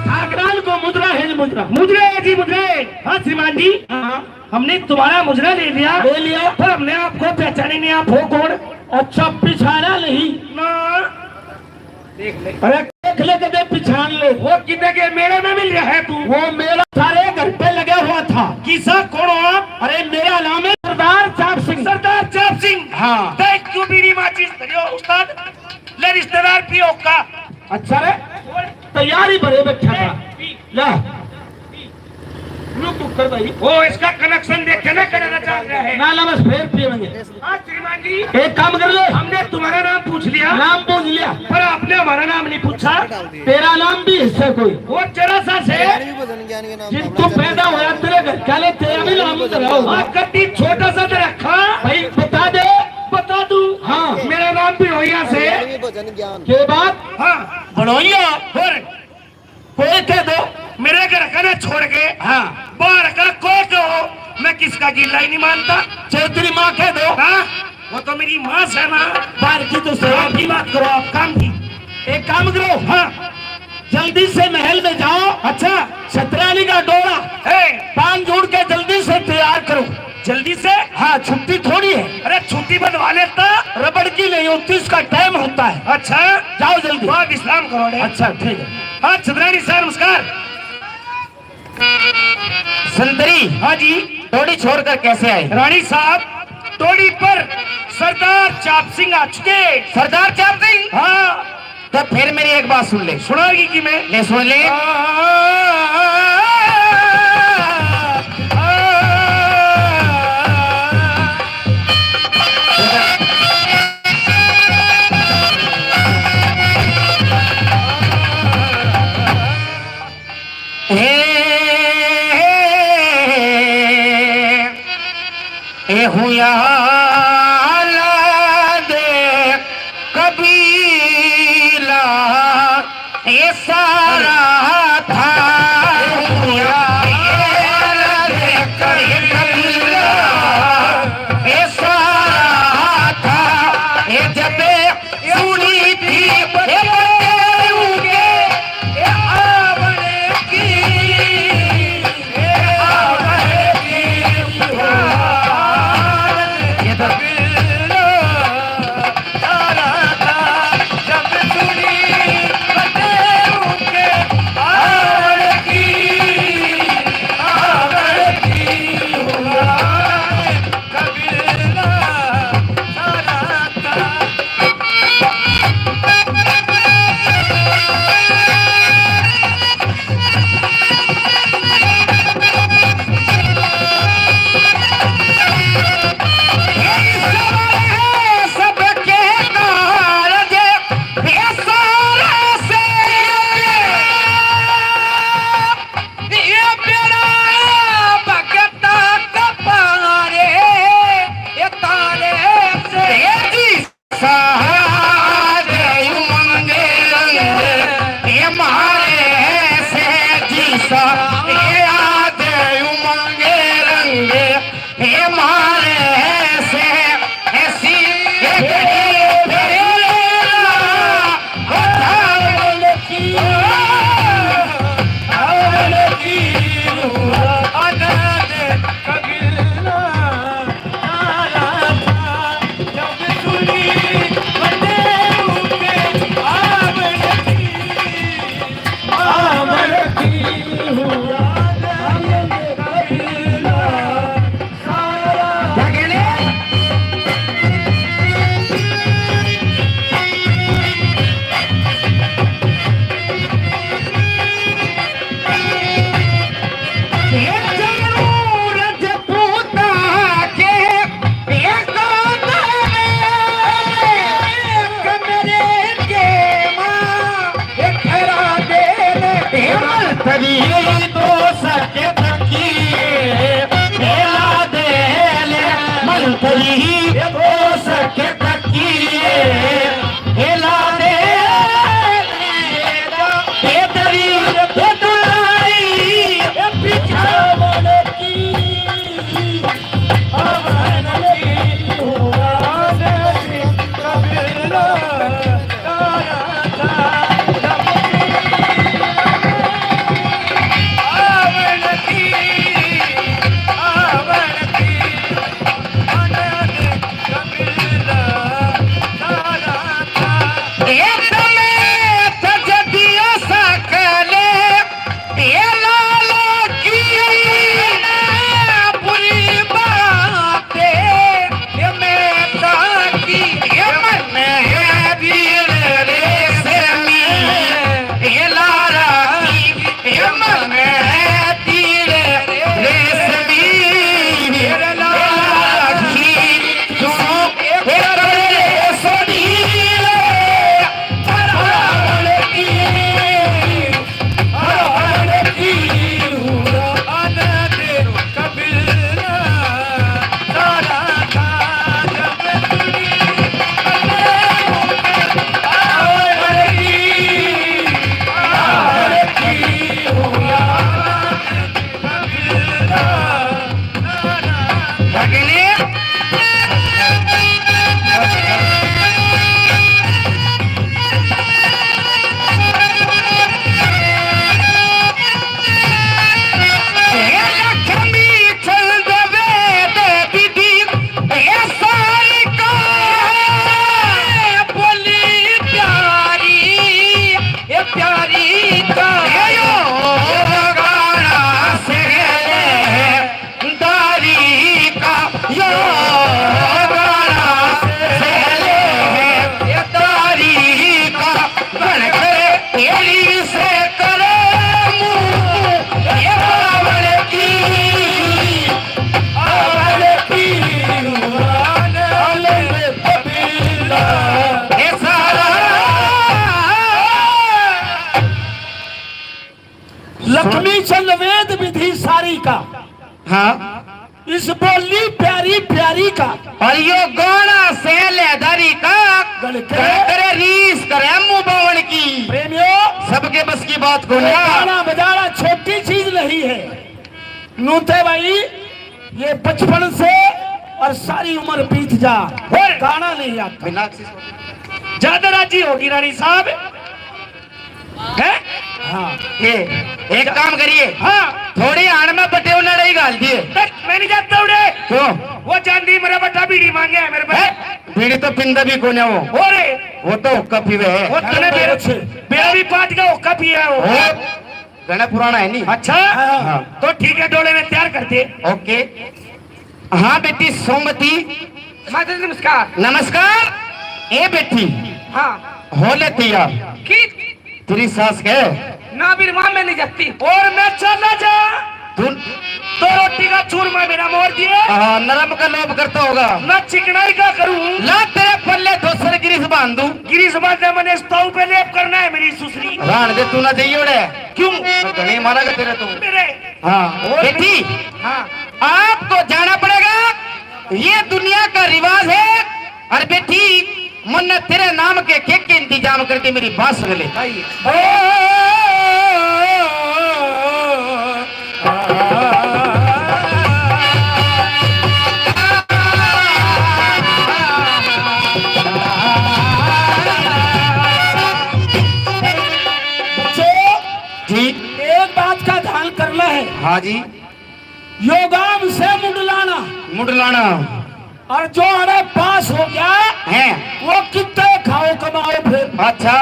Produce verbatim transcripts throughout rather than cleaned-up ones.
ठाकरान को मुजरा है जी, मुजरा। मुजरा है जी, मुजरा है। हाँ, श्रीमान जी। हाँ। हमने तुम्हारा मुजरा ले लिया। ले लिया। पर हमने आपको पहचाने नहीं, आप हो कौन? अच्छा, पिछाना नहीं। ना। अरे, देख ले, कदे पिछान ले। वो कितने के मेले में मिल रहा है तू? वो मेला सारे घर पे लगा हुआ था। किसा, कौन हो आप? अरे, मेरा नाम है सरदार चाप सिंह। सरदार चाप सिंह? हाँ। देख, क्यों बीड़ी माचिस धरियो, उस्ताद? ले, रिश्तेदार पियो का। अच्छा रे, तैयारी भरे बैठा था। ला। रुक, रुक कर भाई। ओ, इसका कनेक्शन देख के ना, कहना चाह रहा है। ना, ना, बस फिर पिएंगे। हाँ, श्रीमान जी। एक काम कर ले। हमने तुम्हारा नाम पूछ लिया। नाम पूछ लिया। पर आपने हमारा नाम नहीं पूछा। तेरा नाम भी हिस्सा कोई। वो जरा सा से। जिस तू पैदा होया, तेरे घर वाले तेरा भी नाम धराओ। हाँ, कति छोटा सा तो रखा। भाई, बता दे। बता दूं। हाँ। मेरा नाम भी होया से। के बात? हाँ। बढ़ोइया। और कोई कह दो, मेरे घर का ना छोड़ के, हाँ। बाहर का कोई कहो, मैं किसका गिला ही नहीं मानता। चाहे तेरी माँ कह दो। हाँ, वो तो मेरी माँ से ना। बाहर की तो सेवा की बात करो, आप काम की। एक काम करो। हाँ। जल्दी से महल में जाओ। अच्छा। छतरानी का डोला, ए। पान जोड़ के जल्दी से तैयार करो। जल्दी से? हाँ, छुट्टी थोड़ी है। अरे, छुट्टी बंधवा लेता। रबड़ की नहीं होती, उसका टाइम होता है। अच्छा। जाओ जल्दी। वाह, विश्राम करो रे। अच्छा, ठीक है। हाँ, छतरानी साहब, नमस्कार। संतरी। हाँ जी। टोड़ी छोड़कर कैसे आए? रानी साहब, टोड़ी पर सरदार चाप सिंह आ चुके। सरदार चाप सिंह? हाँ। तो फिर मेरी एक बात सुन ले। सुनाएगी कि मैं? ले सुन ले। आ, आ, आ, आ, ए, ए हुया दे कबीला, ए सारा था। ए हुया दे कबीला, ए सारा था। ए जब सुनी थी ए बंदे के, ए आवण की, ए आवण की पुकार। ये तो बिल्लो तारा था, जब सुनी बंदे के, आवण की, आवण की पुकार। ये बेड़ा भगता कपारे, ये तारे से जी। सहारे उमंगे रंग, ये मारे से जी सा, ये आदे उमंगे रंग, ये मारे से ऐसी, ये घड़ी फेरा, ओ धावल की, धावल की, आनंद कबीरा। तरी दो सके तकी, मेला दे ले, मंत्री दो सके तकी, मेला दे ले, बेदरी, बेदुलाई, बिछावन की। हाँ। इस बोली प्यारी प्यारी का। और यो गाना सै लहदारी का। गल करे। गल करे रीस करे मुंह बावण की। प्रेमियों, सबके बस की बात को ये ना। गाना बजाना छोटी चीज नहीं है। नूते भाई, ये बचपन से और सारी उम्र बीत जा, और गाना नहीं आता। बिना किसी ज्यादा राजी होगी रानी साहब। हैं? हाँ। ये, एक काम करिए। हाँ। थोड़ी आण में बटे उन्हें डाल दिए। देख, मैं नहीं जाता उड़े। क्यों? वो चांदी मेरा बट्टा बीड़ी मांगे है मेरे पे। हैं? बीड़ी तो पिंदा भी कोने वो। अरे। वो तो हुक्का पीवे है। वो तने मेरे, मेरा भी पाट का हुक्का पिया है वो। वो घना पुराना है नहीं। अच्छा? हाँ। तो ठीक है, डोले में तैयार कर दे। ओके। हाँ बेटी सोमती। माता जी नमस्कार। नमस्कार। ए बेटी। हाँ। हो ले तैयार। की? तेरी सास के? ना, मेरी माँ में नहीं जाती। और मैं चला जा। तू तो रोटी का चूरमा मेरा मोड़ दिए। हाँ, नरम का लोभ करता होगा। ना चिकनाई का करूँ। ला तेरे पल्ले दोसर गिरीस बांध दूँ। गिरीस बांधे मैंने स्टोव पे लेप करना है मेरी सुसरी। राण दे तू ना जाइए ओड़े। क्यों? मैं घणे मारा का तेरे तो। मेरे। हाँ। और बेटी, हाँ। आपको जाना पड़ेगा, ये दुनिया का रिवाज है। और बेटी, मन्ने तेरे नाम के केक के इंतजाम करके मेरी बात सुन ले। भाई। बच्चों, जी। एक बात का ध्यान करना है। हाँ जी। यो गांव से मुंडलाना। मुंडलाना। और जो अरे पास हो गया है। वो कितने खाओ कमाओ फिर। अच्छा।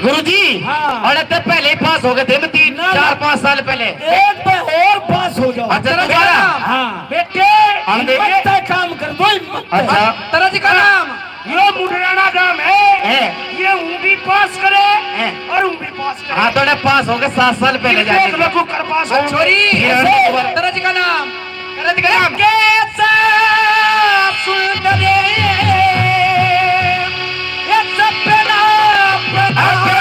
गुरुजी, हाँ। और तो पहले ही पास हो गए थे, मैं तीन, ना, चार, ना। पाँच साल पहले। एक पे और पास हो जाओ। अच्छा, दोबारा? हाँ। बेटे, हिम्मत से काम कर दो, हिम्मत से। अच्छा। तेरा जी का नाम? यो मुंडराना गांव है। है। ये हूँ भी पास करे है। और हूँ भी पास करे। हाँ, थोड़े पास हो गए सात साल पहले ये जाके। देख लो, कुकर पास हो। छोरी, फिर ऐसे। तरज का नाम, तरज का नाम। कैसा सुंदर है, ये सपना, सपना।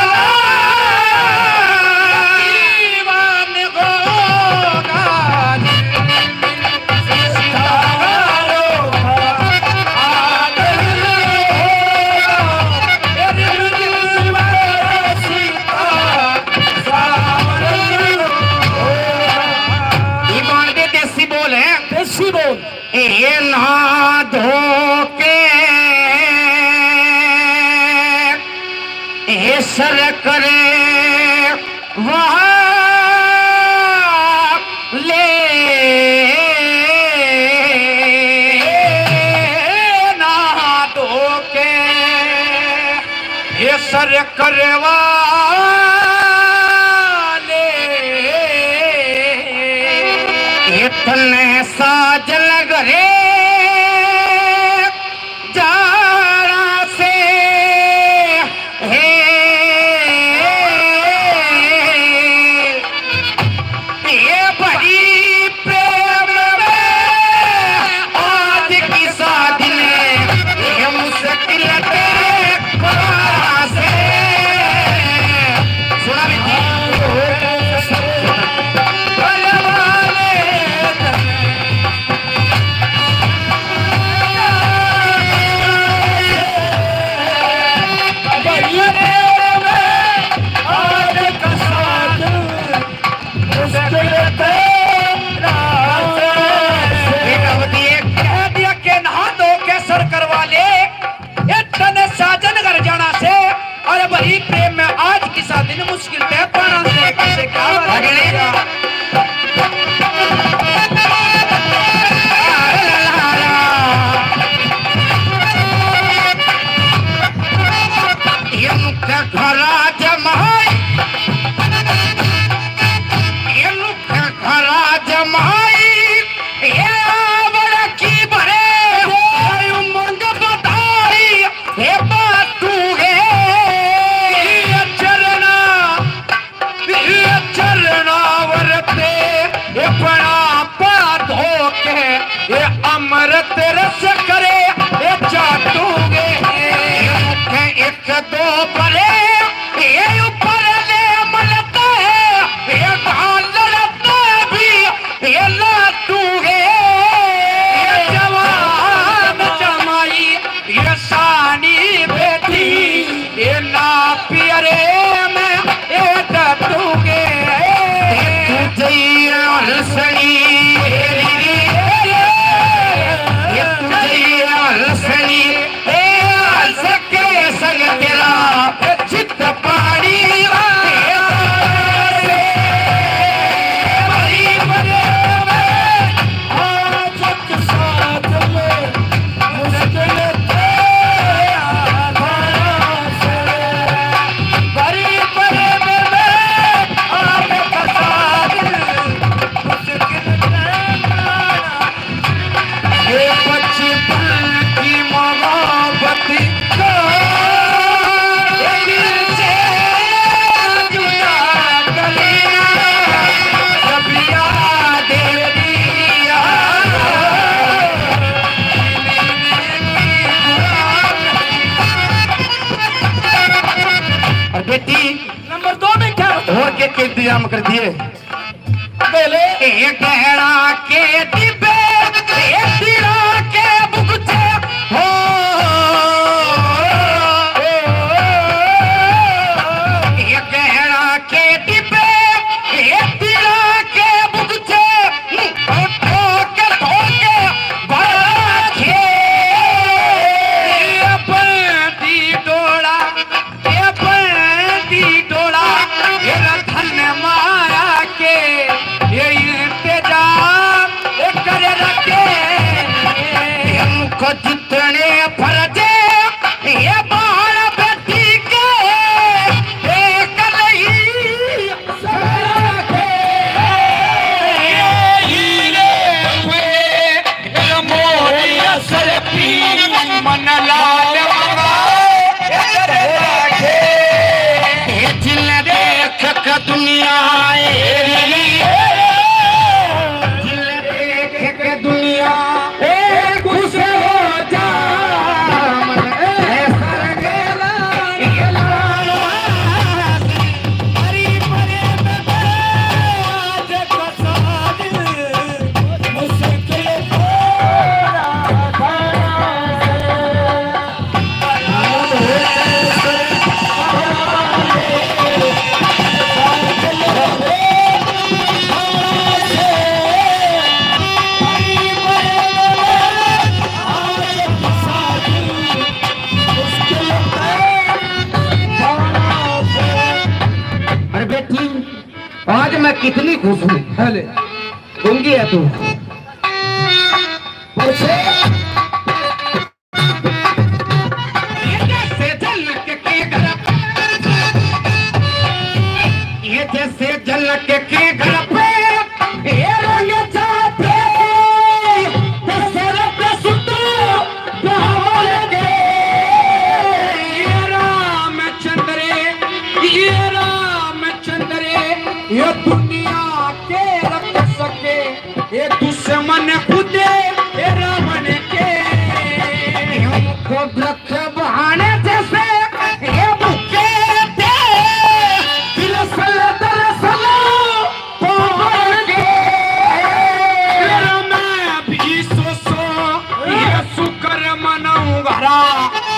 दीवान होगा। ईमान दे, देसी बोल है। देसी बोल। ए ना धोखे, ए सर करे। वहाँ ले ना धोखे, ये सर करवा ले, इतने साजन घरे जाना से। हे, ये बड़ी प्रेम में आज की शादी में ये मुश्किल के पारा से। सुना भी थी। के, के इंतजाम कर दिए। बोले, ए गहना के डिब्बे, ए तिरा के बुगचे, हो। ए गहना के डिब्बे, ए तिरा के बुगचे, ठोके, ठोके, बड़ा खे। ए बंदी डोला, ए बंदी डोला, ए रतन माया के, ए इंतजाम, ए कर रखे। हमको जितने फर्जे, ए बाल बेटी के, ए कलई। दुनिया, ए, दिल देख के दुनिया, ए, खुश हो जा, मन, ए, सरगेला, ए, लाल। हरी परे में आज का साथ मुश्किल थोड़ा था। अरे बेटी, आज मैं कितनी खुश हूँ। हेले। गूंगी है तू। ये जैसे झलक के घर पे, ये जैसे झलक के घर पे, ये रंग जाते, तो सर पे सुतो, बावल के। ये रामचंद्र, ये रामचंद्र, ये दुनिया के रख सके। ये दुश्मन खुदे, ये रावण के। हमको वृक्ष बहाने जैसे, ये भूखे थे। दरअसल, दरअसल, पावन के। तेरा मैं भी सो सो, ये शुक्र मनाऊं भरा,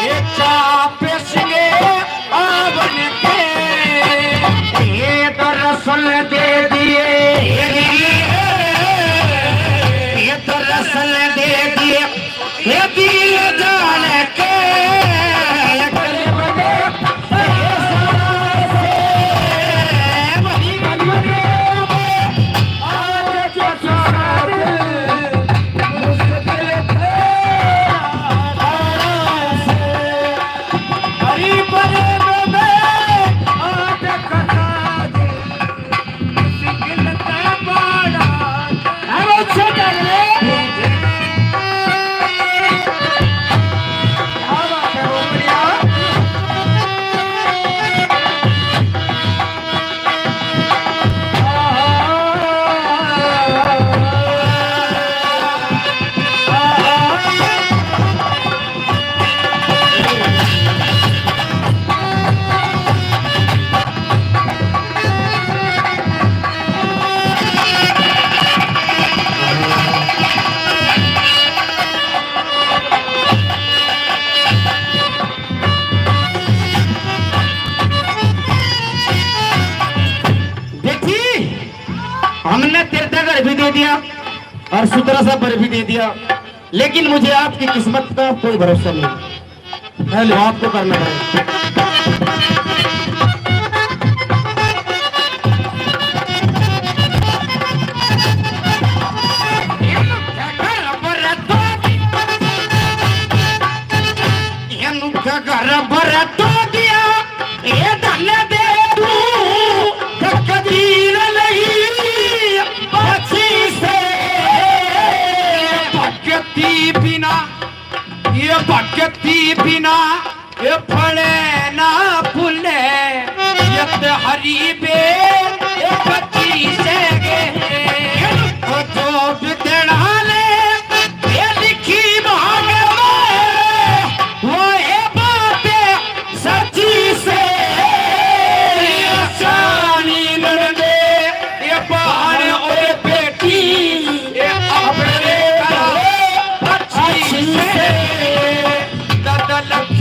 ये चाप सिंगे आवन के। ये दरअसल दे दिए, ये दरअसल दे दिए, ये दिल जान के। देखी, हमने तेरता घर भी दे दिया और सुथरा सा घर भी दे दिया, लेकिन मुझे आपकी किस्मत का कोई भरोसा नहीं। हेलो। आपको करना पड़ेगा। घर भर तो दिया, ये धन दे तू तकदीर नहीं बची से। भक्ति बिना, ये भक्ति बिना, ये फले ना फूले, ये तो हरी बे, ये पच्चीस है गे। ओ जो भी देना ले, ये लिखी भाग में, वो ये बात सच्ची से। ये आसानी न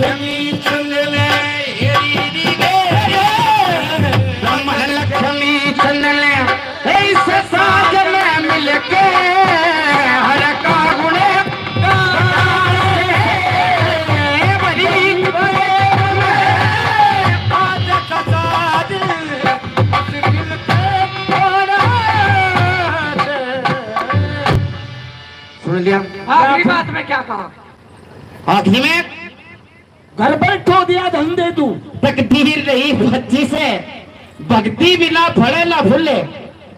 लक्ष्मी चंद ने हेरी दी गे, राम लक्ष्मी चंद ने इस साज में मिलके हर का गुण गाए। भरी आज का साज मुश्किल के थोड़ा। सुन लिया? आखिरी बात में क्या कहा? आखिरी में घर बैठो दिया धन दे तू। तकदीर रही बच्ची से, भक्ति बिना फले ना फूले।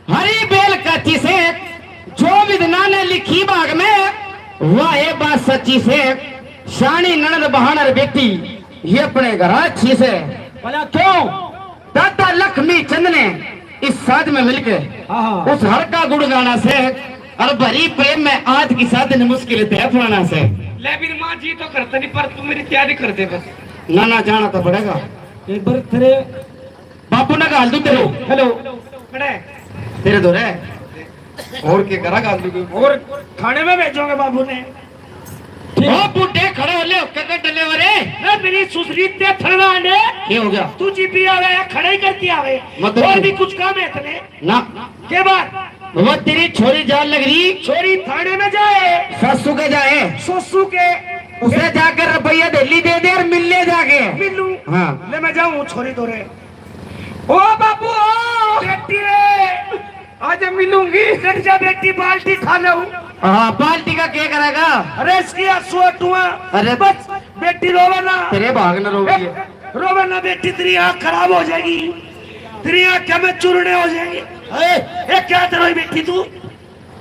हरी बेल काची से, जो विधना ने लिखी भाग में, वाहे बात सच्ची से। शानी ननद बहानर बेटी, ये अपने घर अच्छी से। भला क्यों? दादा लक्ष्मी चंद ने इस साज में मिलके हाँ, हाँ। उस हर का गुण गाना से और भरी प्रेम में आज की शादी ने मुश्किल तय पाना से। ले भी माँ जी तो करते नहीं, पर तू मेरी तैयारी कर दे बस। ना, ना, जाना तो पड़ेगा। एक बार तेरे बापू ने घाल दूं तेरे। हेलो। खड़े। तेरे दो रे। और के करा घाल दूं? और थाने में भेजोगे बाबू ने। ओ बूढ़े, खड़े हो ले, ककर डले हो रे। ना, मेरी सुसरी ते थड़ना ने। ये हो गया? तू जी भी आवे, खड़ा ही करती आवे। मतलब और भी कुछ काम है इतने। ना। के बात? वो तेरी छोरी जान लग रही। छोरी थाने में जाए। सासू के जाए। सासू के। उसे जाकर रुपया दिल्ली दे दे और मिल ले जाके। मिलूं। हाँ। ले, मैं जाऊं छोरी तो रे। ओ बाबू, ओ बेटी रे, आज मिलूंगी। डट जा बेटी, बाल्टी खा लूं। हाँ, बाल्टी का क्या करेगा? अरे, इसकी आंसू हटुआ। अरे, बस, बेटी रोवे ना। तेरे भाग न रोवे। ए, रोवे ना बेटी, तेरी आंख खराब हो जाएगी, तेरी आंखें में चूरने हो जाएंगे। ए, ए, क्या करोगी बेटी तू?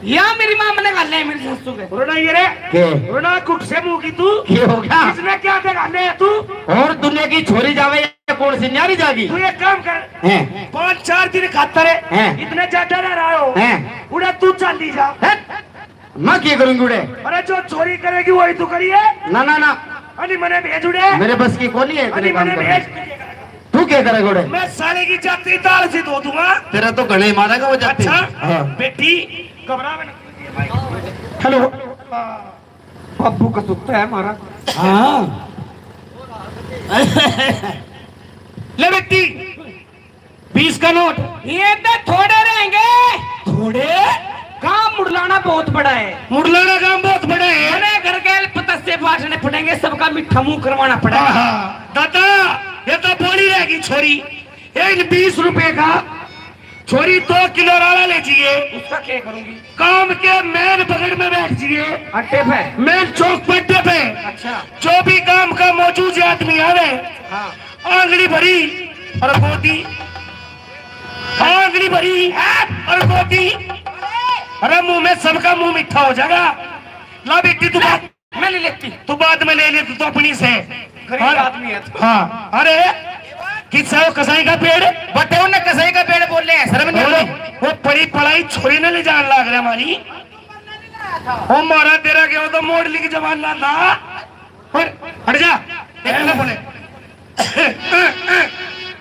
या मेरी माँ मने घाले है मेरी सासू के। रोना ये रे। के? रोना कुट से मुंह की तू। के हो गया? इसने क्या दे घाले है तू? और दुनिया की छोरी जावे या कौन सी न्यारी जागी? तू एक काम कर। हैं? पाँच चार दिन खातर है। हैं? इतने ज्यादा ना रहा हो। हैं? उड़ा तू चाली जा। हैं? मैं क्या करूंगी उड़े? अरे जो चोरी करेगी वही तू करिए। ना, ना, ना। अली मने भेज उड़े। मेरे बस की कोनी है इतने अली काम मने करने। भेज। तू क्या करे घोड़े? मैं साले की जाती ताल से धो दूंगा। तेरा तो घणे मारेगा वो जाती। अच्छा? हाँ। बेटी, घबरा मत। हेलो। बाबू का सुत्ता है हमारा। हाँ। ले बेटी, बीस का नोट। ये तो थोड़े रहेंगे। थोड़े? काम मुड़लाना बहुत बड़ा है। मुड़लाना काम बहुत बड़ा है। बड़े घर के पतस्से बांटने पड़ेंगे, सबका मीठा मुंह करवाना पड़ेगा। हाँ, हाँ। दादा, ये तो बोली रहेगी छोरी। ये इन बीस रुपए का छोरी दो किलो राला ले जाइए। उसका क्या करूंगी? काम के मेन बगड़ में बैठ जाइए। अड्डे पे? मेन चौक पर अड्डे पे। अच्छा। जो भी काम का मौजूद आदमी आवे, हाँ। आंगली भरी और गोदी, आंगली भरी और गोदी। अरे मुंह में सबका मुंह मीठा हो जाएगा। ला बेटी तू बात मैं नहीं लेती। तू बाद में ले ले, तू तो अपनी से। गरीब और आदमी है तू। हाँ, अरे किससे वो कसाई का पेड़? बटे उन्हें कसाई का पेड़ बोल रहे हैं, शर्म नहीं अरे, आती? वो पड़ी पड़ाई छोरी ने ले जान लाग रहा हमारी। वो मारा तेरा क्या, वो तो मोड़ ली की जबान ना था। हट, हट जा, एक ना बोले।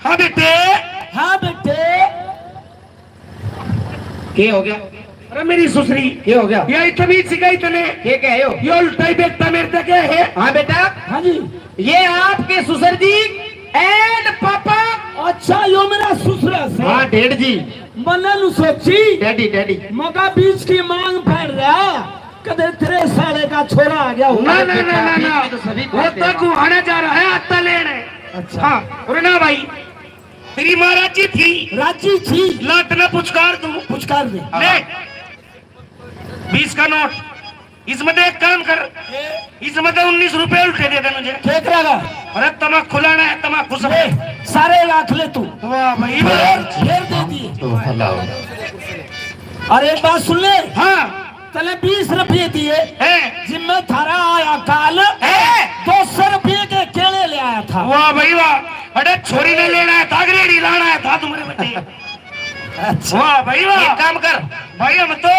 हाँ बेटे। हाँ बेटे। के हो गया? अरे मेरी सुसरी। के हो गया? ये तमीज सिखाई तने? के कह हो? ये उल्टा ही देखता मेरे तक है। हाँ बेटा। हाँ जी। ये आपके सुसर जी and पापा। अच्छा, यो मेरा सुसरा से। हाँ, डैड जी। मन्ने नु सोची। Daddy, daddy. मौका बीच की मांग फैल रहा। कदे तेरे साले का छोरा आ गया हो। ना, ना, ना, ना, ना। वो तो गुहाने जा रहा है, आटा लेने। अच्छा। हाँ, और ना भाई। तेरी माँ राजी थी। राजी थी। लात ना पुचकार दूं। पुचकार दे। ले। बीस का नोट। इसमें तो एक काम कर। इसमें तो उन्नीस रुपए उल्टे दे दे मुझे। ठीक रहेगा। अरे तमाकू लाना है, तमाकू सब। ले, सारे लाख ले तू। वाह भाई, वाह। फिर, फिर दे दिए। तो भला हो। अरे एक बात सुन ले। हाँ। तने बीस रुपये दिए। हैं। जिम्मे थारा आया काल। हैं। दो सौ रुपये के केले ले आया था। वाह भाई वाह। अरे छोरी ने लेना है था, रेड़ी लाना है था तुम्हारे बच्चे। अच्छा। वाह भाई वाह। एक काम कर। भाई हम तो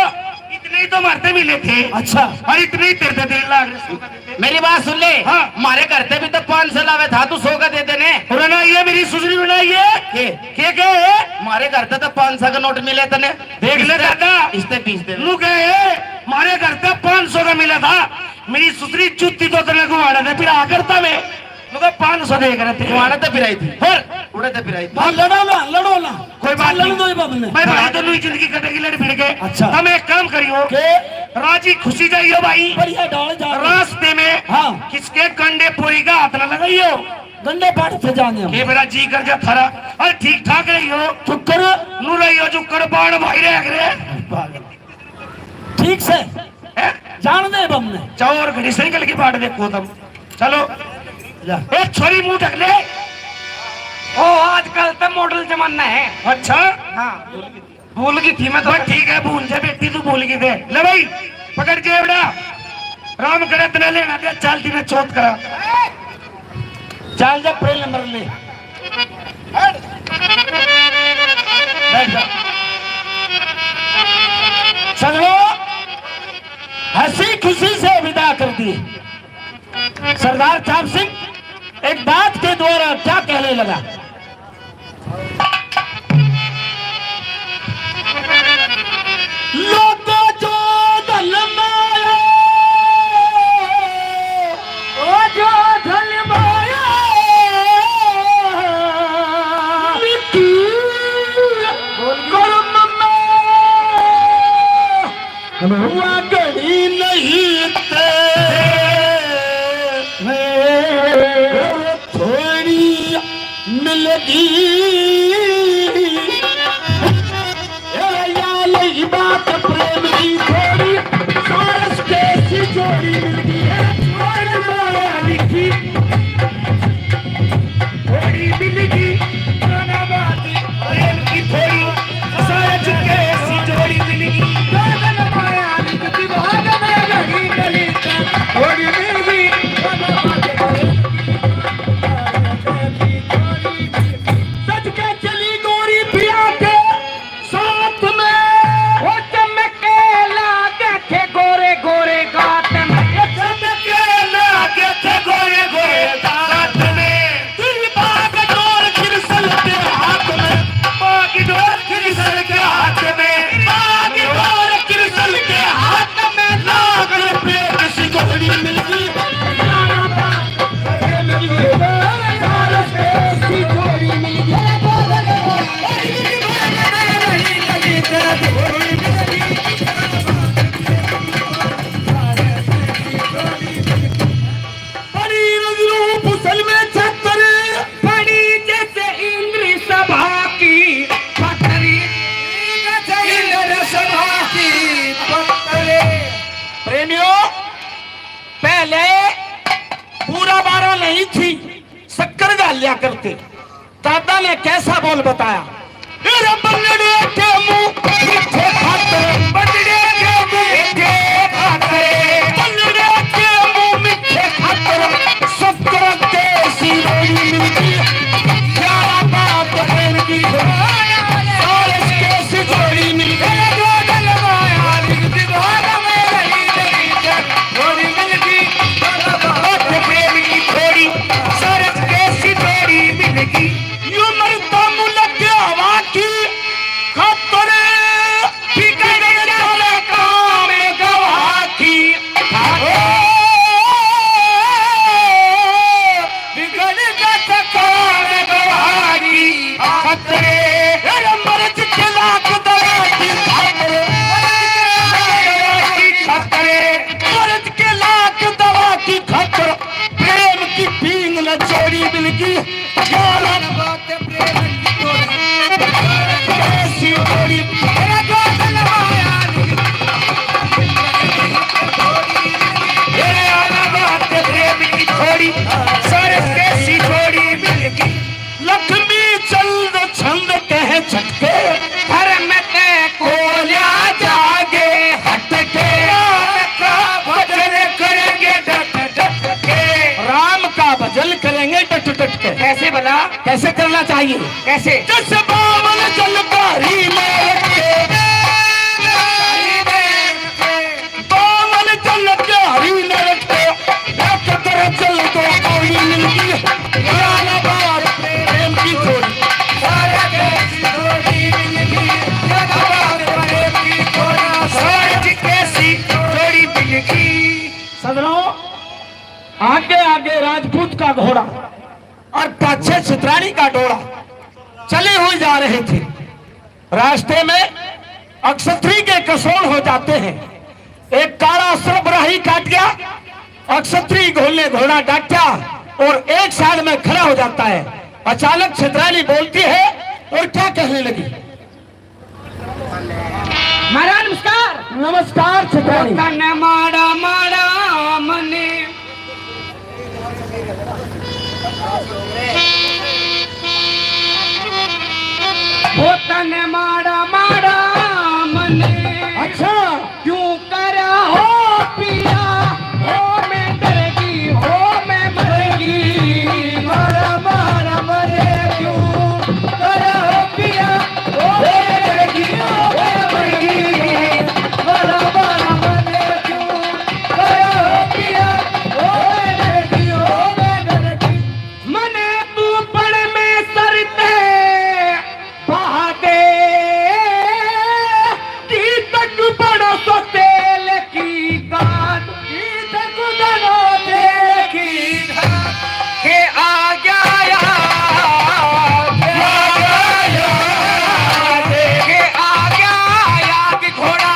इतने ही तो मारते मिले थे। अच्छा। और इतने ही तेरे से देने लाग रहे। मेरी बात सुन ले। हाँ। मारे घर ते भी तो पाँच सौ लावे था, तू सौ का दे देने। और ना ये मेरी सुसरी बनाई है। के? के, के है? मारे घर ते तो पाँच सौ का नोट मिले तने। देख ले दादा। इसते बीस दे। नू कहे, मारे घर ते पाँच सौ का मिला था। मेरी सुसरी जूती तो तने गुवाड़ा दे, फिर आ करता मैं। तो पाँच सौ दे कर तुम्हारा तो पिराई थी। और उड़े तो पिराई थी। हाँ, लड़ो ना, लड़ो ना। कोई बात लड़न नहीं। दो ये बाबू ने। भाई, भाई, दोनों ही जिंदगी कटेगी लड़ भिड़ के। अच्छा। तुम एक काम करियो। के? राजी खुशी जाइयो भाई। बढ़िया डाल जा। रास्ते में हाँ। किसके गंडे पोरी का हाथ ना लगाइयो। गंडे पाड़ से जाने हम। ये मेरा जी कर जा थारा। अरे ठीक ठाक रहियो। चुक्कर। नू रहियो चुक्कर, बाण भाई रह रे। पागल। ठीक से हैं? जान दे बम ने। जाओ और घड़ी साइकिल की बाट देखो तुम। चलो। जा। ए, छोरी मुंह ढक ले। ओ, आजकल तो मॉडल जमाना है। अच्छा। हाँ, भूल गई थी मैं तो। बस ठीक है, भूल जा बेटी, तू भूल गई थे। ले भाई, पकड़ जेबड़ा। राम करे तने लेना दे, चाल दी मैं चौथ करा। चाल जा, पहले नंबर ले। बैठ जा। सजनो, हंसी खुशी से विदा कर दी। सरदार चाप सिंह एक बात के द्वारा क्या कहने लगा? लोगों जो धन माया, ओ जो धन माया, मिट्टी कर्म में हुआ गणी नहीं ते। थोड़ी मिलगी। ए यार, ये बात प्रेम की थोड़ी, सारस कैसी जोड़ी मिलगी है, थोड़ी माया लिखी, थोड़ी मिलगी, दोनों बात प्रेम की थोड़ी, सारस कैसी जोड़ी मिलगी, दोनों माया लिखी, भाग में घड़ी गली, थोड़ी मिलगी, दोनों बात प्रेम सज के चली गोरी पिया के साथ में। वो चमके लागे थे गोरे गोरे गात में। वो चमके लागे थे गोरे गोरे गात में। तेरी बागडोर कृष्ण के हाथ में। बागडोर कृष्ण के हाथ में। बागडोर कृष्ण के हाथ में। नागर पे किसी को बड़ी मिलती। बड़ी रूप सलमे छत्र, बड़ी जैसे इंद्र सभा की पत्री, जैसे इंद्र सभा की पत्री। प्रेमियों, पहले पूरा बारह नहीं थी, शक्कर घाल लिया करते। दादा ने कैसा बोल बताया? तेरे बंदड़े के मुंह मीठे खातर, बंदड़े के मुंह मीठे खातर, बंदड़े के मुंह मीठे खातर, शक्कर देसी रोली मिलती। क्या बात है इनकी? और कैसी जोड़ी मिलती? थोड़ी मिलगी, बात प्रेम की थोड़ी, सरस कैसी जोड़ी मिलगी। यूं मरता मुलक हवा की खातर, बिगड़ जावे काम गवाह की। बिगड़ जावे काम गवाह की। खतरे, अरे मर्द के लाख दवा की खातर, खतरे, मर्द के लाख दवा की खातर, प्रेम की पींग न जोड़ी मिलगी। यार, ऐसी जोड़ी, मेरा दोस्त नवाया। मेरे आला बात प्रेम की थोड़ी, सरस कैसी जोड़ी मिलगी। लक्ष्मी चंद छंद कह झटके, धर्म ते कोल्या जागे हटके। राम का भजन करेंगे डट डट के। राम का भजन करेंगे डट डट के। कैसे भला? कैसे करना चाहिए? कैसे? जस बावल जल धारी में रखे। बावल जल धारी में रखे। एक तरह जल दो कोई मिलती है। यार बात प्रेम की थोड़ी। सारे देश जोड़ी मिलती। यार बात प्रेम की थोड़ी। सारे कैसी जोड़ी मिलती। सजनों, आगे आगे राजपूत का घोड़ा और पाछे छितरानी का टोला चले हुए जा रहे थे। रास्ते में अक्षत्री के कसोल हो जाते हैं। एक काला सर्प राही काट गया, अक्षत्री घोल ने घोड़ा डांटा और एक साइड में खड़ा हो जाता है। अचानक छितरानी बोलती है और क्या कहने लगी? महाराज नमस्कार। नमस्कार छितरानी। तने माड़ा माड़ा मने, वो तने माड़ा माड़ा मने। अच्छा। क्यों करा हो पिया, हो मैं डर गई, हो मैं मर गई। मारा, मारा मरे क्यों करा हो पिया, हो मैं डर गई, हो मैं मर गई। मारा, मारा मरे क्यों करा हो पिया, हो मैं डर गई, हो मैं डर गई। मने तू पड़ में सरते बहाते, की तक बड़ो सो तेल की खान, की तक बड़ो तेल की खान। के आ गया याद, आ गया याद, के आ गया याद घोड़ा।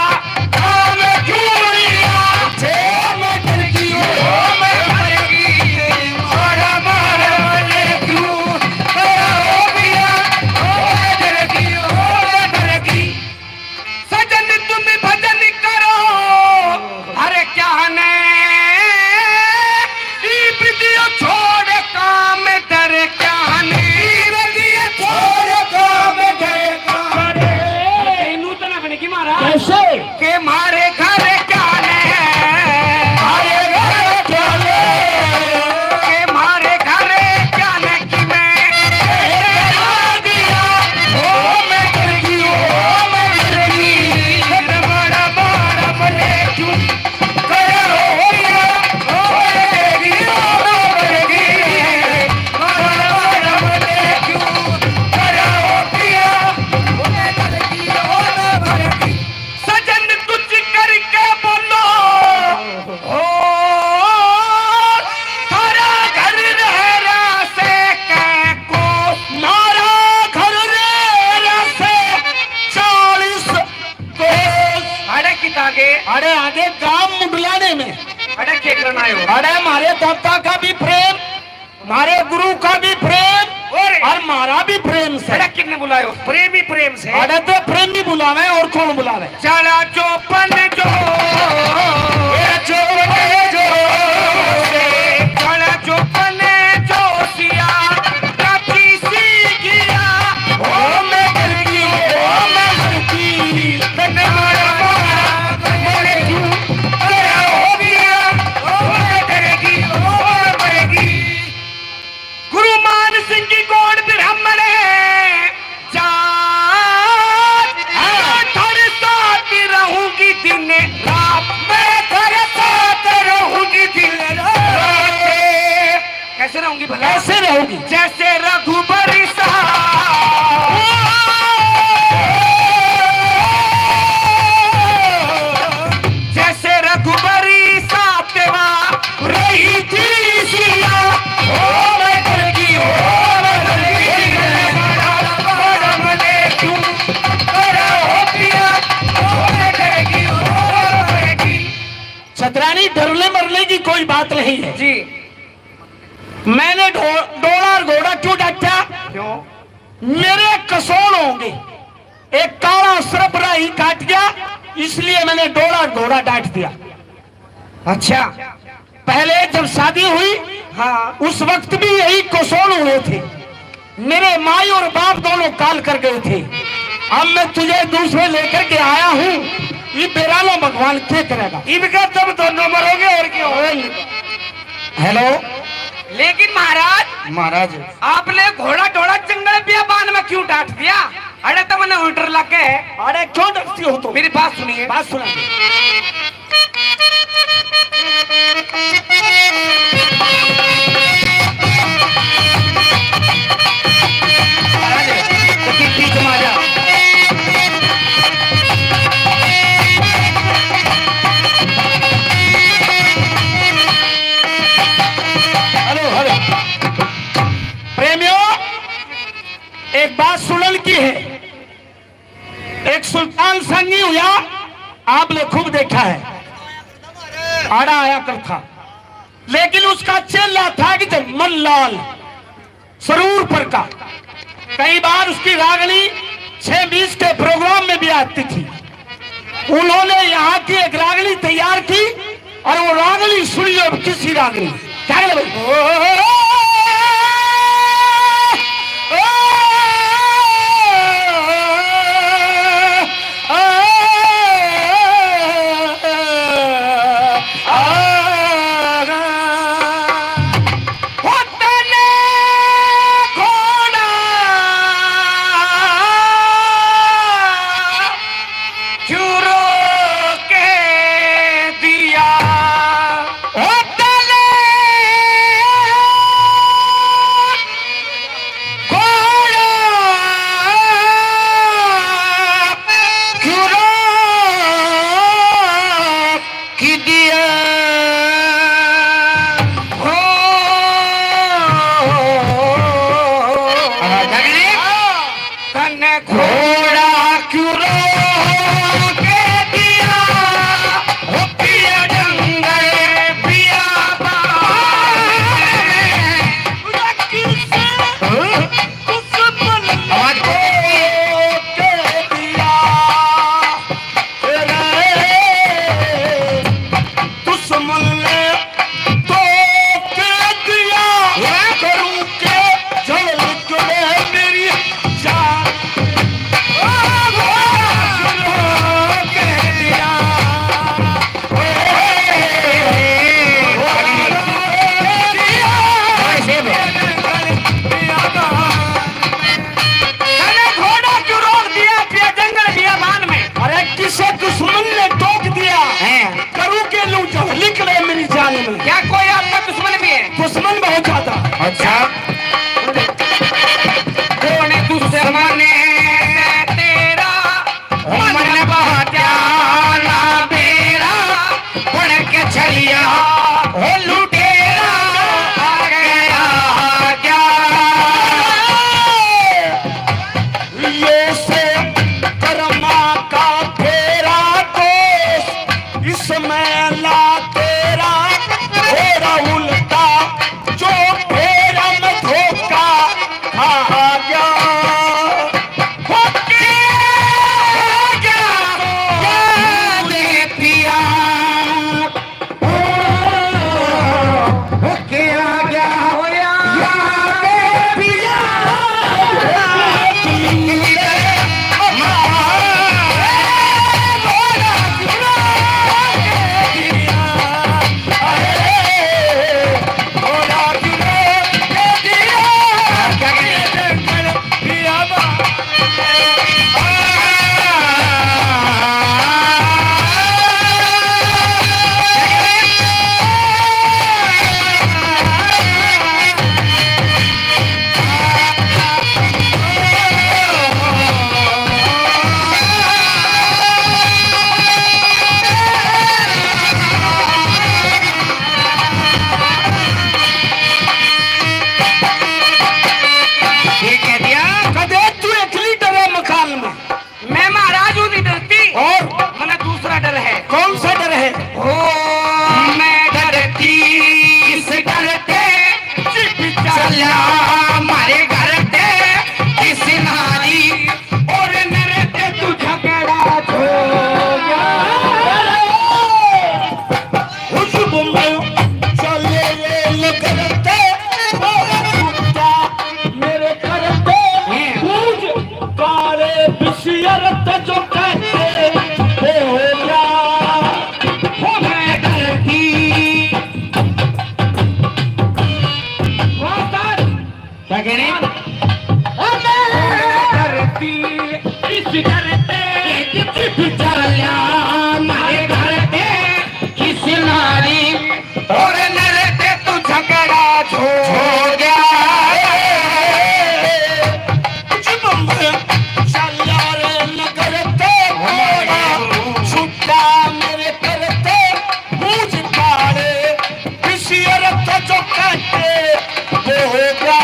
सजन तुम भजन करो, अरे क्या ने, ई वीडियो छोड़ काम डर क्या ने, ई वीडियो छोड़ काम डर का। अरे, नूतन अपने की मारा। कैसे? के मारे घर क्या ने, मारे घर क्या ने, के मारे घर क्या ने कि मैं तेरा दिया, ओ मैं तेरी, ओ मैं तेरी, बड़ा बड़ा बने क्यों करो हो गया, ओ मैं तेरी, ओ मैं तेरी, बड़ा बड़ा बने क्यों करो हो गया, ओ मैं तेरी, ओ मैं तेरी। सजन तुझ करके बोलो, ओ, थारा घर रहरा से कै कोस, मारा घर रहरा से चालीस कोस। अरे कित आगे? अरे आगे गांव मुंडलाने में। अरे के करना आयो? अरे मारे दादा का भी प्रेम, मारे गुरु का भी प्रेम और और मारा भी प्रेम से। अरे किन्ने बुलायो? प्रेमी प्रेम से। अरे तो प्रेमी बुलावे और कौन बुलावे? चला चौपन जो, ए चौपन जो, चला चौपन जो सिया, काची सी गिया, ओ मैं डर गई, ओ मैं डर गई, मैंने मारा, मारा, मैंने क्यों तेरा हो गया, ओ मैं डर गई, ओ मैं डर गई। गुरु मान सिंह की गोड़ ब्राह्मण है जात। मैं थारे साथ रहूंगी दिन रात, मैं थारे साथ रहूंगी दिन रात। कैसे रहूंगी भला? कैसे रहूंगी? जैसे रघुबर सा, जैसे रघुबर सा तेरा रही थी सिया, ओ मैं डर गई, ओ मैं डर गई, बड़ा, बड़ा मने क्यों करा हो पिया, ओ मैं डर गई, ओ मैं डर गई। छतरानी, डरने मरने की कोई बात नहीं है। जी। मैंने ढो-, डोला और घोड़ा क्यों डांटा? क्यों? मेरे कसोल होंगे, एक काला सर्प राही काट गया, इसलिए मैंने डोला और घोड़ा डांट दिया। अच्छा। पहले जब शादी हुई, हाँ। उस वक्त भी यही कसोल हुए थे। मेरे माई और बाप दोनों काल कर गए थे। अब मैं तुझे दूसरे लेकर के आया हूँ, ये बेरा लो भगवान क्या करेगा। इनका तब दोनों मरोगे और क्या होगा? हेलो। लेकिन महाराज, महाराज। आपने घोड़ा डोला जंगल बियाबान में क्यों डांट दिया? अरे तो मैंने उल्टर लग गए। अरे क्यों डरती हो तुम? मेरी बात सुनिए। बात सुना। Hello, hello. एक बात सुनन की है, एक सुल्तान संगी हुआ, आपने खूब देखा है, आड़ा आया कर था, लेकिन उसका चेला था कि जब मल्लाल सरूर पर का, कई बार उसकी रागनी छह बीस के प्रोग्राम में भी आती थी। उन्होंने यहाँ की एक रागनी तैयार की और वो रागनी सुनिए, अब किसी रागनी क्या करे भाई? अरे किसे दुश्मन ने टोक दिया, करूँ के लूँ जो निकले मेरी जान में। क्या कोई आपका दुश्मन भी है? दुश्मन बहुत ज्यादा। अच्छा। कौन दुश्मन है तेरा? मन बहकाना बेरा, बन के छलिया हो लुटेरा, आ गया क्या? ये से कर्मा का फेरा दोष, इसमें ला तेरा, तेरा उल्टा जो फेरा में धोखा खा गया। ये कह दिया, कदे तू एकली डरे मकान में। मैं महाराज हूँ नहीं डरती। और? मने दूसरा डर है। कौन सा डर है? ओ, मैं डरती इस डर ते, चला हमारे घर ते, किस नारी और नर ते तू झगड़ा छोड़। खुशबू में चले ये करते, और कुत्ता मेरे करते, पूछ काले बिशियर ते जो कहते, हो गया, हो गए गलती। क्या कह रहे हैं? धरती इस घर पे, चला हमारे घर पे, किस नारी और नर ते तू झगड़ा छोड़ गया। कुछ बम्बे चला रे नगर ते, घोड़ा छुट्टा मेरे करते, पूछ काले बिशियर ते जो कहते, वो हो गया।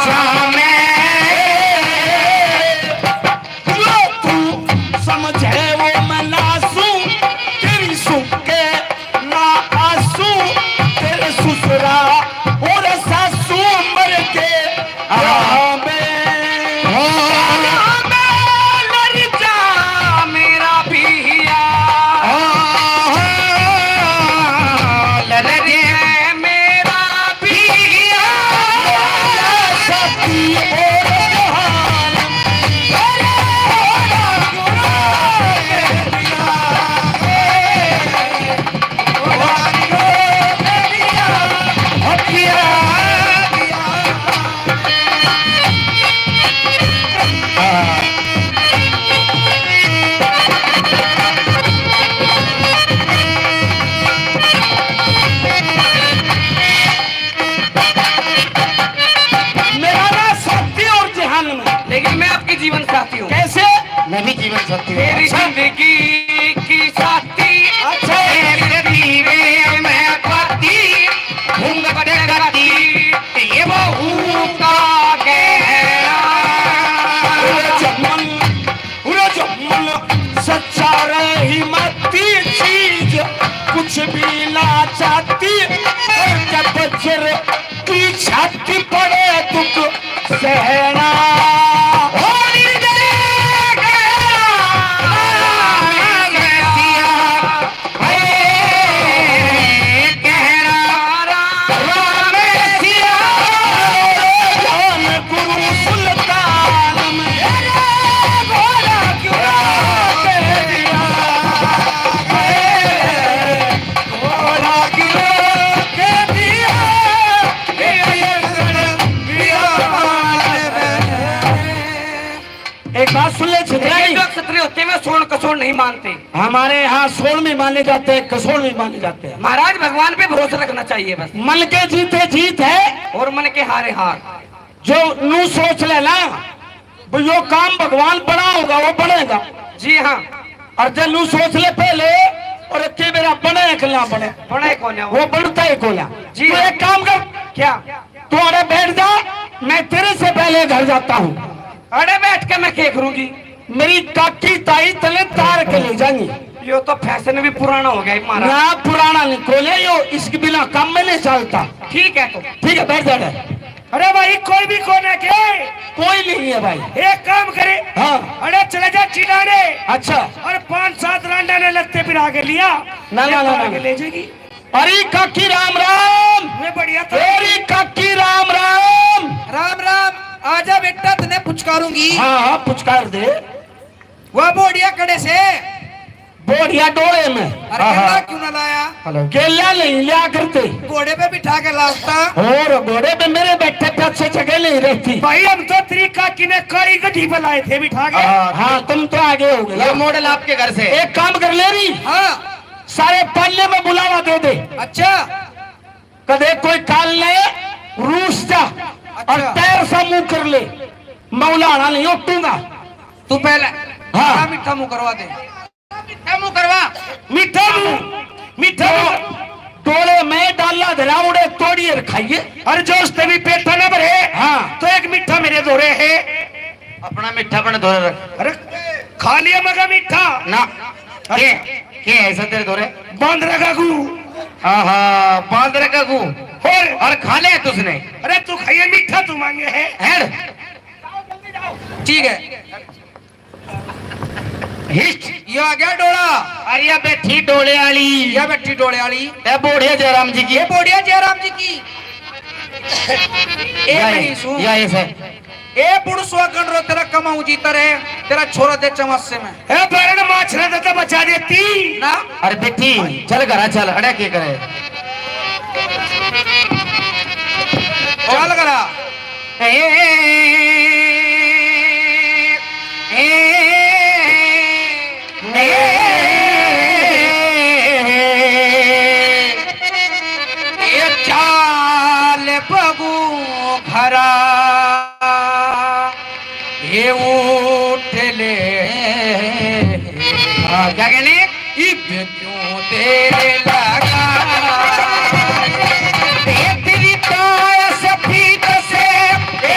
जामे। जो तू समझे वो मैं नासूं, तेरी सुख के ना आंसू, तेरे ससुरा और सासू मर के आवे। आवे, लड़ जा मेरा पिया। लड़ जा मेरा पिया। सती और जहान। मेरा ना साथी और जहान में। लेकिन मैं आपकी जीवन साथी हूँ। कैसे? मैं भी जीवन साथी हूँ। मेरी अच्छा। जिंदगी की साथी। अच्छा। तेरे दीवे में बाती, घूंघट करती, ये बहू का गहरा। उरे जमन, उरे जमन, सच्चा रही मती चीज, कुछ भी ना चाहती, करके बजर की छाती पड़े दुख सहना। हो निर्दय कहना, कहना राम सिया। गुरु सुल्तान मेरे घोड़ा क्यों कह दिया? घोड़ा क्यों कह दिया? एक बात सुन ले, छितराई। जो क्षत्रिय होते हैं, वे सोण कसोण नहीं मानते। हमारे यहाँ सोण भी माने जाते हैं, कसोण भी माने जाते हैं। महाराज, भगवान पे भरोसा रखना चाहिए बस। मन के जीते जीत है। और मन के हारे हार। जो नू सोच ले ना, वो यो काम भगवान बना होगा, वो बनेगा। जी हाँ। और जब नू सोच ले पहले, और के मेरा बने कि ना बने, बने कौन है वो? वो बनता ही कौन है। जी तो हाँ। एक काम कर। क्या? तू अरे बैठ जा, मैं तेरे से पहले घर जाता हूँ। अरे बैठ के मैं क्या करूंगी? मेरी काकी ताई तने तार के ले जाएंगी। यो तो फैशन भी पुराना हो गया है महाराज। ना, पुराना नहीं कोले, यो इसके बिना काम में नहीं चलता। ठीक है तो। ठीक है, बैठ जा रे। अरे भाई, कोई भी कोने के? कोई नहीं है भाई। एक काम करे। हाँ। अरे चले जा चिलाने। अच्छा। और पांच सात रांडा ने लत्ते पिरा के लिया। ना, ना, ना, तार ना, के ना। ले जाएगी। अरे काकी राम राम। मैं बढ़िया था। अरे काकी राम राम। राम राम। आजा बेटा, तने पुचकारूंगी। हाँ, हाँ, पुचकार दे। वह बोढ़िया कड़े से। बोढ़िया डोले में। अरे हाँ, गेला हाँ। क्यों ना लाया? हेलो। गेला नहीं लिया करते। घोड़े पे बिठा के लाता। और घोड़े पे मेरे बैठे पे अच्छे जगह नहीं रहती। भाई, हम तो तेरी काकी ने काली गड्डी पे लाए थे बिठा के। हाँ, हाँ, तुम तो आगे हो गए। ये मॉडल आपके घर से। एक काम कर ले रही। हाँ। सारे पालने में बुलावा दे दे। अच्छा। कदे कोई काल ने रूस जा और अच्छा। तैर सा मुंह कर ले, मैं उलाहड़ा नहीं उठूंगा। तू पहले हाँ। मीठा मुंह करवा दे। मीठा मुंह करवा। मीठा मुंह, मीठा मुंह। डोले में डाला धरा उड़े तोड़िए खाइए। अरे जो उसने भी पेटा ना भरे, हाँ। तो एक मीठा मेरे धोरे है। अपना मीठा अपने धोरे रख। अरे खा लिया मगर मीठा। ना। अरे। के, के है ऐसा तेरे धोरे? बांदरा का गू। आहा, बांदरा का गू। और? और खा ले तुझने? अरे तू खाइए मीठा तू मांगे है। हेड। ठीक है। हिस्ट। ये आ गया डोला। अरे ये बैठी डोले वाली। ये बैठी डोले वाली। ए बोढ़िया जयराम जी की। ये बोढ़िया जयराम जी की। ए या नहीं ये, सुन। या ये से। ए पुरुष वागण रो, तेरा कमाऊ जीता रहे, तेरा छोरा दे चमासे में। ए बरण माछरा दे तो बचा देती। ना। अरे बेटी, चल घरा चल, अड़े के करे? चल घरा। ए, ए, ए, ए, ए, चाल बगू घरा। ये उठ ले। हाँ, क्या कहने? इब क्यों देर लगा? ए तेरी ताया सफीद से, ए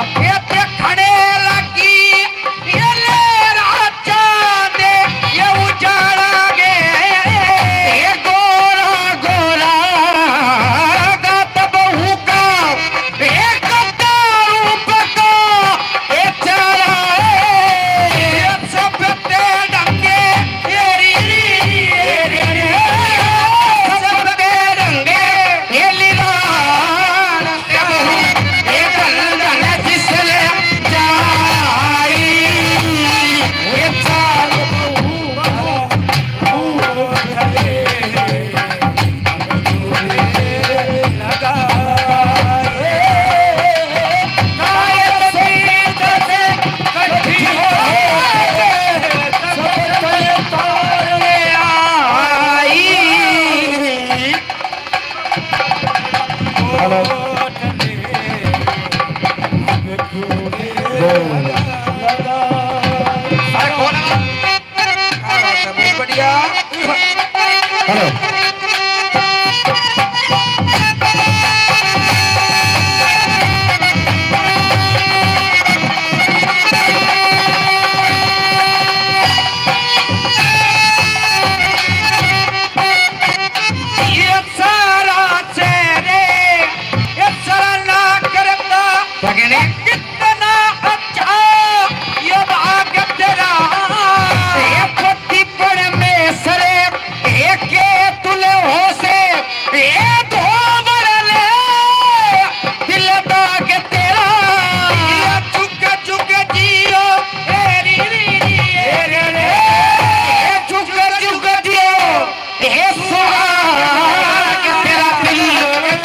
ये देखने लगी, ये ले राजा दे, ये उजाड़ा गे। ये गोरा गोरा गात बहू का, ये कद्दा रूप का, ये चाला, ये सब ते डंगे, ये री री, ये री री, सब ते डंगे, ये लीला। हेलो। ये सारा चेहरे, ये सारा ना करता। क्या कहने? कितना अच्छा ये भाग तेरा। ये पति परमेश्वर, ये के तुले हो से, ये धोबड़ ले, दिल भाग तेरा। ये चुक चुक जियो, ए री री री, ए रे रे। ये चुक चुक जियो। हे सुहाग तेरा दिल,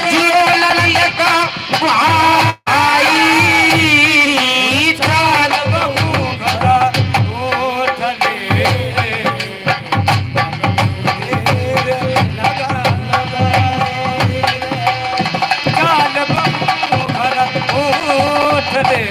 जियो ललिया का भाई, चाल बहू घरा ओठ ले। चाल बहू घरा ओठ ले।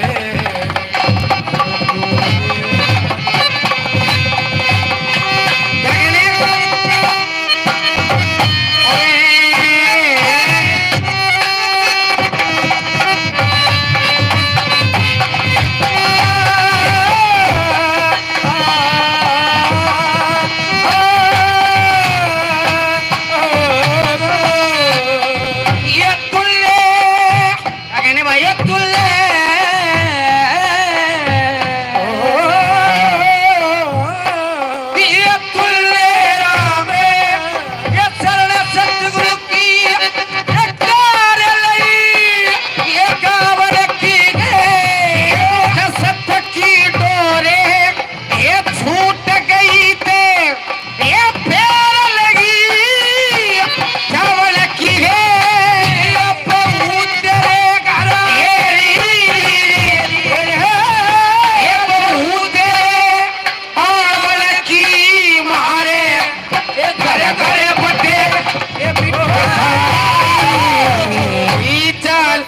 ये तुल्ले क्या कहने भाई? ये तुल्ले, ये तुल्ले राम, ये शरण सतगुरु की, ये कार लई, ये कावड़ की गे, सत की डोरे, ये छूट गई ते ये पैर लगी चावल की है, ये बहू तेरे घर, ये बहू तेरे आवन की मारे, ये घर घर बटे, ये मिठाई चल।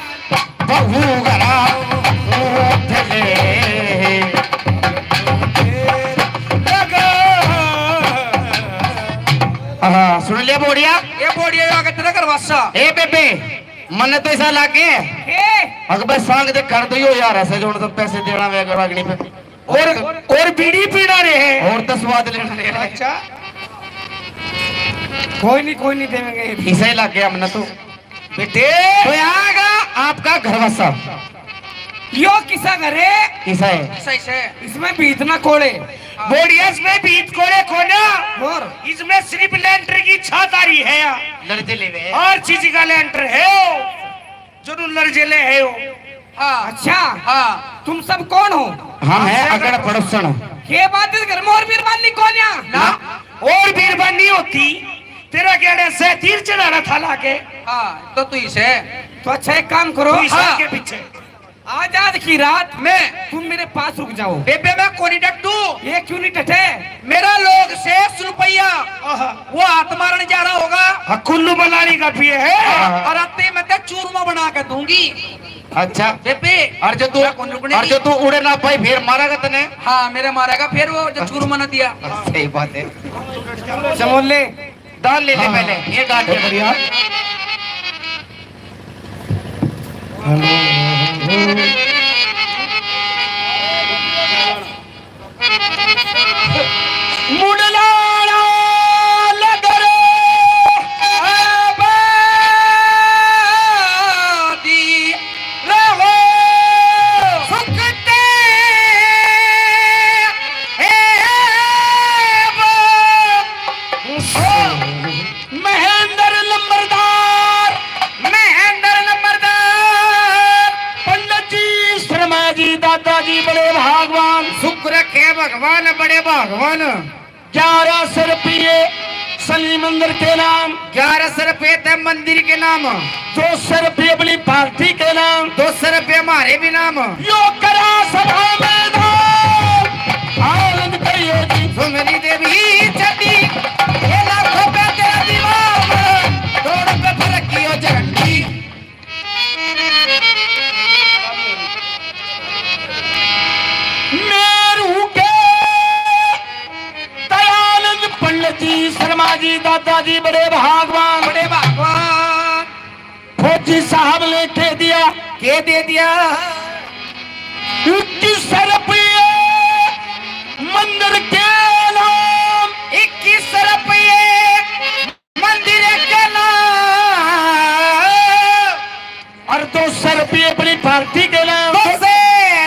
बहू घरा उठ ले। हाँ, सुन लिया बोड़िया? ये बोड़िया आगे तेरा करवासा। ए बेबे, मन्ने तो ऐसा लागे। ए? अकबर सांग दे कर दो यार, ऐसे जो तो पैसे देना वे अगर अगली पे। और, और बीड़ी पीना रे है। और तो स्वाद लेना रे। अच्छा। कोई नहीं, कोई नहीं देवेंगे। ऐसा ही लागे हमने तो। बेटे। तो आएगा आपका घरवासा। यो किसा घर है? किसा है? किसा इसे? इसमें भीत ना कोड़े। हाँ। बोड़िया इसमें भीत कोड़े कोना। और? इसमें सिर्फ लेंटर की छातारी है। लड़ चले वे। हर चीज का लेंटर है। जो तू लड़ चले है हो। हाँ। अच्छा। हाँ। तुम सब कौन हो? हम हैं अगड़ पड़ोसण। ये बात इस घर में और बीरबानी कौन या? ना। और बीरबानी होती, तेरा केड़े से तीर चढ़ाना था लाके। हाँ, तो तू इसे। तो अच्छा, एक काम करो। तू इसे हाँ। के पीछे। आज, आज की रात में तुम मेरे पास रुक जाओ। बेबे, मैं कोनी डटू। ये क्यों नहीं डटे? मेरा लोग शेष रुपया आहा। वो हाथ मारने जा रहा होगा। हाँ, कुल्लू मनाली का पिए है। हाँ। और आते ही मैं ते चूरमा बना के दूंगी। अच्छा। बेबे, और जो तू, मैं कौन रुकने और की? जो तू उड़े ना पाई, फिर मारेगा तने? हाँ, मेरे मारेगा फिर वो जो चूरमा ना दिया। सही बात है। चमोले। दाल ले ले हाँ। पहले, ये गांठ बहुत बढ़िया। मुंडलाड़ा नगर आबादी रहो। सुखते हे वो महेंद्र नंबरदार, महेंद्र नंबरदार, पंडित जी, शर्मा जी, दादाजी, बड़े भगवान। सुख रखे भगवान, बड़े भगवान। ग्यारह सौ रुपये सलीम मंदिर के नाम। ग्यारह सौ रुपये ते मंदिर के नाम। दो सौ रुपये अपनी पार्टी के नाम। दो सौ रुपये हमारे भी नाम। यो करा सभा में दान, आनंद करियो जी। सुनरी देवी चड्डी, ये लाखों पे तेरा दीवान, दो रुपये फर्क की हो झंडी। मेरू के दयानंद पंडित जी, शर्मा जी, दादाजी, बड़े भगवान। बड़े भगवान। फौजी साहब ने कह दिया। के दे दिया? इक्कीस रुपये मंदिर के नाम। इक्कीस रुपये मंदिर के नाम। और दो सौ रुपये अपनी पार्टी के नाम। दो सौ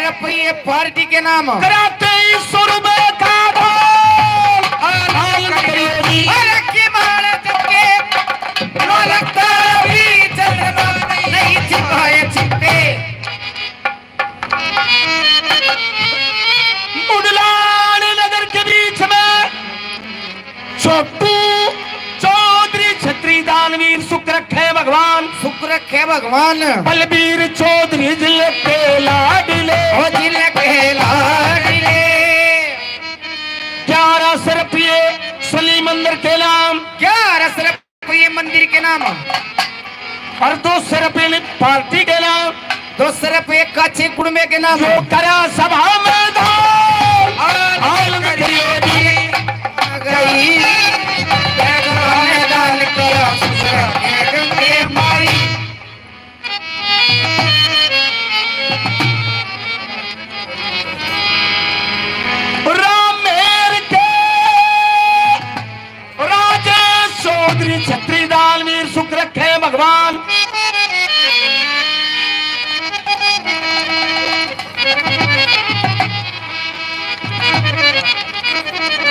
रुपये पार्टी के नाम। कराते ही सौ रुपये का दान। और दान करियो जी। और की मार चुके, नौलखा भी चंद्रमा नहीं छिपाए छिपे। मुंडलाड़ नगर के बीच में छोटू चौधरी छत्री दानवीर, सुख रखे भगवान। सुख रखे भगवान। बलबीर चौधरी जिले के लाडले। ओ जिले के लाडले। ग्यारह सौ रुपये सलीम मंदिर के नाम। ग्यारह सौ रुपये मंदिर के नाम। और दो सौ रुपये ने पार्टी के नाम। दो सौ रुपये काछे कुड़मे के नाम। जो करा सभा में दान, और आनंद करियो जी। गई, दान किया ससुरा के गंगे माई। राम मेर के राजेश चौधरी छत्री दानवीर, सुख रखे भगवान।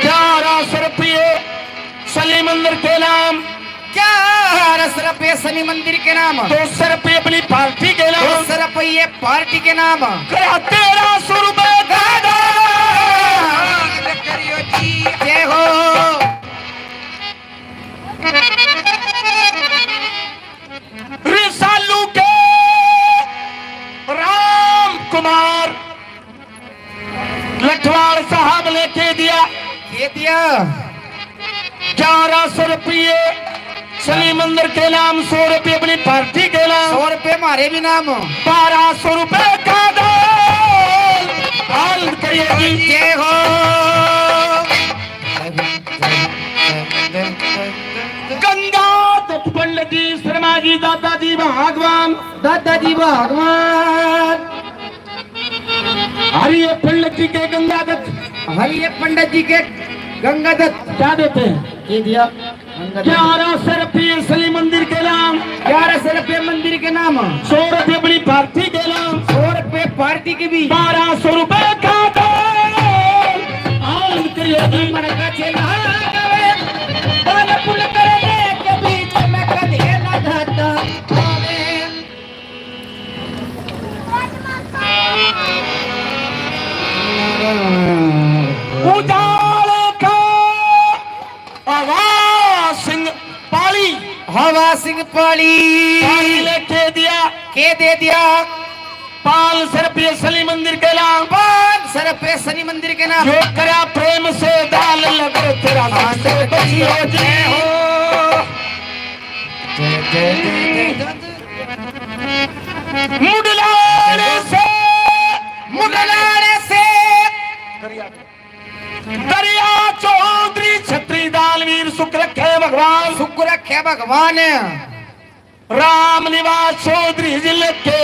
ग्यारह सौ रुपये सलीम मंदिर के नाम। ग्यारह सौ रुपये शनि मंदिर के नाम। दो सौ रुपये अपनी पार्टी के नाम। दो सौ रुपये पार्टी के नाम। करा तेरह सौ रुपये का दान। जय हो। रिसालू के राम कुमार लठवाल साहब ने के दिया? के दिया? ग्यारह सौ रुपये शनि मंदिर के नाम, सौ रुपये अपनी पार्टी के नाम। सौ रुपये हमारे भी नाम। बारह सौ रुपये का दान, दान करिए जी। जय हो। गंगा दत्त पंडित जी, शर्मा जी, दादाजी भगवान। दादाजी भगवान। हरिये पंडित जी के गंगा दत्त। हरिये पंडित जी के गंगा दत्त। क्या देते हैं? ये दिया गंगा दत्त। ग्यारह सौ रुपये सली मंदिर के नाम। ग्यारह सौ रुपये मंदिर के नाम। सौ रुपये अपनी पार्टी के नाम। सौ रुपये पार्टी की भी। बारह सौ रुपये का दान। आनंद करिए जी। मन का चेला गावे, दान पुण्य करने के बीच में कभी ना घाटा आवे। उजाले का हवा सिंह पाली। हवा सिंह पाली। पाली ने के दिया? के दे दिया? पाँच सौ रुपये सली मंदिर के नाम। पाँच सौ रुपये सली मंदिर के नाम। जो करा प्रेम से दान लगे तेरा हाथ से बची हो जय हो। जय जय जय जय। मुंडलाड़े से, मुंडलाड़े से दरिया चौधरी छत्री दानवीर सुख रखे भगवान। सुख रखे भगवान। राम निवास चौधरी जिले के